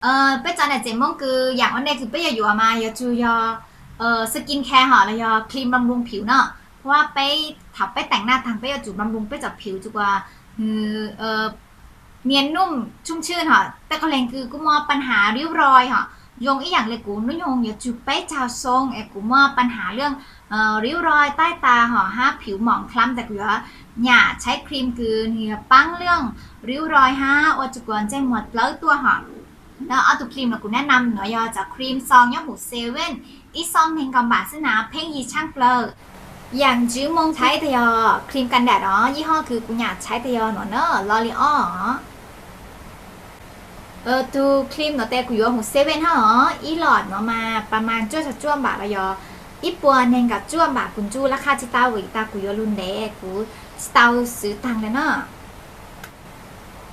Peb txav nam txeem Moob kws yaam ua ntej kws peb yuav yuav mas yuav tsum yog skin care hom los yog cream bamloo phim no. Pab peb thaum peb teem naj taag peb yuav tsum bamloo peb txoj phim tsua kuas nwg niam num tshum tshwj hom. Tej qhov leeg kws kuj muaj paj has riv roi hom, zoo ib yaam le kuv nub nyoog yuav tsum peb caug xyoo es kuv muaj paj has lub riv roi taib tas hom hab phim moom khlam tas kuv yuav nyam tshaiv cream kws nwg yuav paab lub riv roi hab ua tsua kuas ntsej muag dlawb tuaj hom. Ob tug cream no kuv nam nam nuav yog cov cream xoo nyob huv Seven, ib xoo neeg nkaum npaam xwb na, pheej yig tshaaj plawg. Yaam ntswv moo tshaiv tas yog cream ka dam os, yij hoj kws kuv nyam tshaiv tas yog nuav na, L'Oréal os. Tug cream nuav tes kuv yuav huv Seven hab os, ib los nuav mas pas mas cuaj caug cuaj npaam los yog ib puas neeg nkaum cuaj npaam, kuv ncu laj qha tsi tau vim tas kuv yuav lug ntev kuv tsi tau xwv taag le na.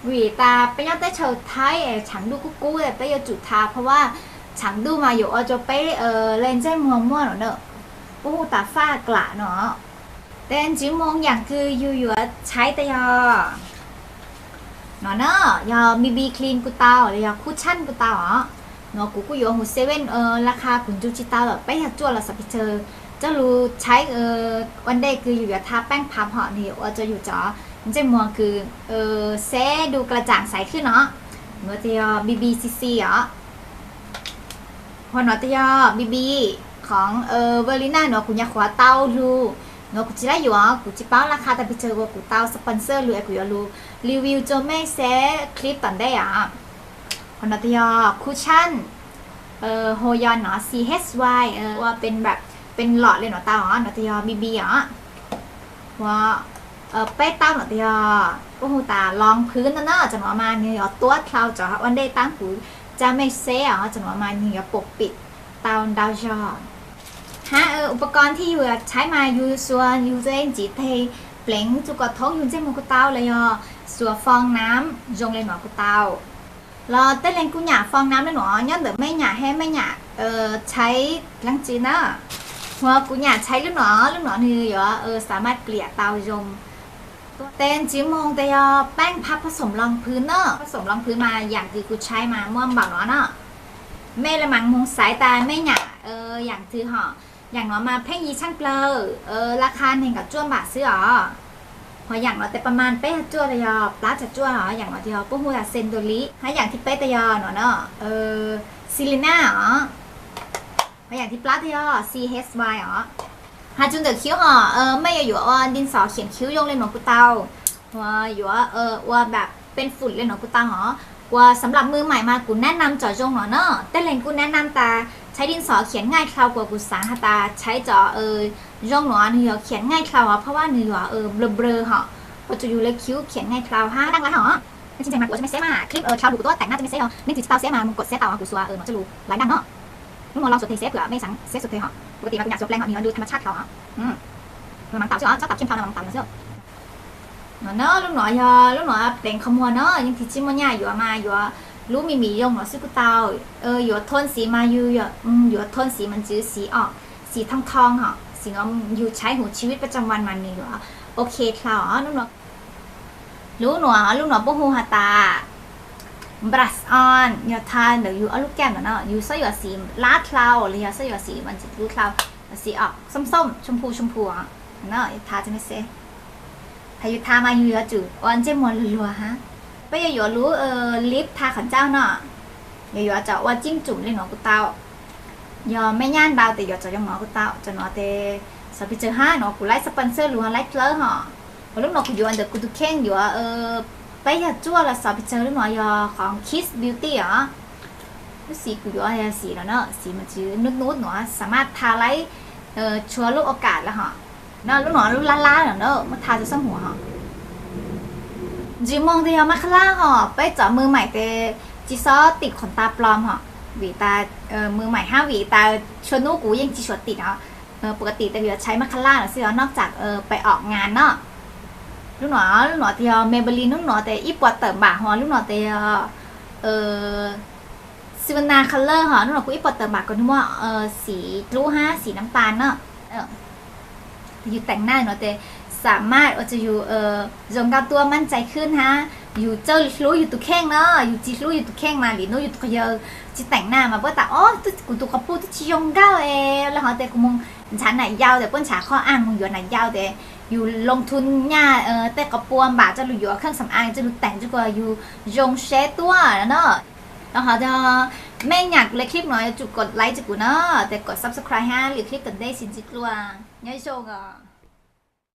Vim tas peb nyob teb chaws Thaib es tshav ntuj kub kub peb yuav tsum tha, pab tshav ntuj mas yuav ua rua peb le ntsej muag muaj nuav na, puab hu tas faj klam no. Tes ntswv moo yaam kws yug yuav tshaiv tas yog nuav na, yog B B cream kuj tau los yog kuj tshaj kuj tau os. Nuav kuv kuj yuav huv Seven, laj qha kuv ncu tsi tau lawm, peb caug cuaj los xov pes tsawg. Coj lug tshaiv ua ntej kws yug yuav tha paab pham hom, nwg yuav ua rua yug cov ntsej muag kws seb du kla tsaam xaiv khwb no. Nuav tes yog B B C C os. Hos nuav tes yog B B qhov Verlina nuav kuv nyam qhuav tau lug, nuav kuv tsi lab yuav, kuv tsi paub laj qha tas pes tsawg uas kuv tau sponsor lug es kuv yuav lug review rua mej seb clip tom ntej os. Hos nuav tes yog kuj tshaj, hos yog nuav C H Y ua peb, peb lom le nuav tau os, nuav tes yog B B os. Ua peb tauj nuav tes yog puab hu tas loos phwv no na, cov nuav mas nwg yuav tuab dlhau, cov ua ntej taab kuv tsa mej seb os, cov nuav mas nwg yuav pum pim tau ntau zog. Hab upakoos thib yug tshaiv mas yug xuas yug txuj ntxiv teg pleev rua kom thoob yug ntsej muag kuj tau los yog xuas foo nam zoo le nuav kuj tau. Los tej leeg kuj nyam foo nam le nuav, nyob ntawm mej nyam hab mej nyam tshaiv leej twg na. Hos kuv nyam tshaiv lub nuav, lub nuav nwg yuav xav maj pliam tau zoo. Tes ntswv moo tes yog paab phab pab xoom loos phwv na, pab xoom loos phwv mas yaam kws kuv tshaiv mas muaj npaum nuav na. Mej le maam moog xaiv tas mej nyam yaam twg hom. Yaam nuav mas pheej yig tshaaj plawg, laj qha neeg nkaum cuaj npaam xwb os. Hos yaam nuav tes pas mas peb caug cuaj los yog plaab caug cuaj os, yaam nuav tes yog puab hu tas Sandali, hab yaam thib peb tes yog nuav na, Selena os. Hos yaam thib plaab tes yog C H Y os. Has txug ntawm khwb hom, mej yuav yuav ua di ntxhov khiam khwb zoo le nuav kuj tau, yuav ua npam peb fum le nuav kuj tau hos. Ua xav lab mws maim mas kuv nam nam cov zoo nuav na, tej leeg kuj nam nam tas tshaiv di ntxhov khiam ngaij dlhau, kuas kuv xaav has tas tshaiv cov zoo nuav nwg yuav khiam ngaij dlhau os, pab nwg yuav nplawg nplawg hom, ua rua yug le khwb khiam ngaij dlhau hab dlaab lab hos. Tsi ntseeg mas kuv ua rua mej seb mas clip dlhau lug kuv tuab taam naj rua mej seb os, mej tsi tau seb mas moog kov seb tau kuv xuas nuav rua lug laib dlaab no. Lub nuav loo xuas teg seb pwm mej xaav seb xuas teg hom. Puv tim mas kuv nyam xuas pleev los nwg yuav lug tham ma tshaj dlhau os. Maam tau xwb os, tsob tau khiam dlhau no maam tau xwb. Nuav na, lub nuav yog lub nuav pleev qhov muag na, yeej tsi muaj nyaj yuav mas yuav lub mim mim zoo nuav xwb kuj tau. Yuav thoob xim mas yug yuav thoob xim mas ntswv xim os, xim thoob thoob hom, xim nuav yug tshaiv huv tshiv vij paj tsaam vas mas nwg yuav ok dlhau os. Lub nuav, lub nuav puab hu has tas brush on, yog tha ntawm yug ob lub kab nuav no, yug xab yuav xim lab dlhau los yog xab yuav xim mas ntswv dlhau, xim os xoom xoom, tshoom phu tshoom phu os. Tha tsi mej seb, thaum yug tha mas yug yuav tsum ua ntsej muag luag luag hab. Peb yuav yuav lub lip tha qhov ncauj no, yuav yuav cov ua ceeb tsum le nuav kuj tau. Yog mej nyaj ntau tes yuav cov zoo nuav kuj tau, cov nuav tes xov pes tsawg hab, nuav kuv laib sponsor lug laib dlawb hom. Lub nuav kuv yuav ntawm kuv tus kheej yuav peb caug cuaj los xov pes tsawg, lub nuav yog qhov Kiss Beauty os. Lub xim kuv yuav yog xim no na, xim mas ntswv nub nub nuav, xav mas tha laib tshua lub ua kam le hom. No lub nuav lub lab lab no na, muab tha rua xob huav hom. Ntswv moog tes yog mascara hom, peb cov mws maim tes tsi xob tim khoom ta plom hom, vim tas mws maim hab vim tas tshua nub kuv yeej tsi suav tim os. Pua tim tes yuav tshaiv mascara lawm xwb os, noj tsam peb om ngas no. Lub nuav, lub nuav tes yog Maybelline, lub nuav tes ib puas tawm npam hos, lub nuav tes yog Savannah color hos, lub nuav kuj ib puas tawm npam, kuas nwg muaj xim dlub hab xim nam tas na. Yug teem naj nuav tes xav mas ua rua yug zoo nkauj tuaj maj ntsais khwb hab Yus txawj hlub yus tus kheej no, yus tsis hlub yus tus kheej mas li hnub yus tus qhov yawg tsis teem na mas puab tas, o, kuv tus quas puj twb tsis zoo nkauj es los hov tes kuv mus ntshav nam yau tes puab ntshav qhov a mus yuav nam yau tes yus loo thu nyaj tej quas puj npam txoj lug yuav kheej xam a txoj lug teem txug kuas yus zoo seb tuaj no. Los hov mej nyam kuv li clip no yuav tsum kom like rua kuv no, tes kom subscribe hab li clip tom ntej sib ntsib dlua, nyob zoo os.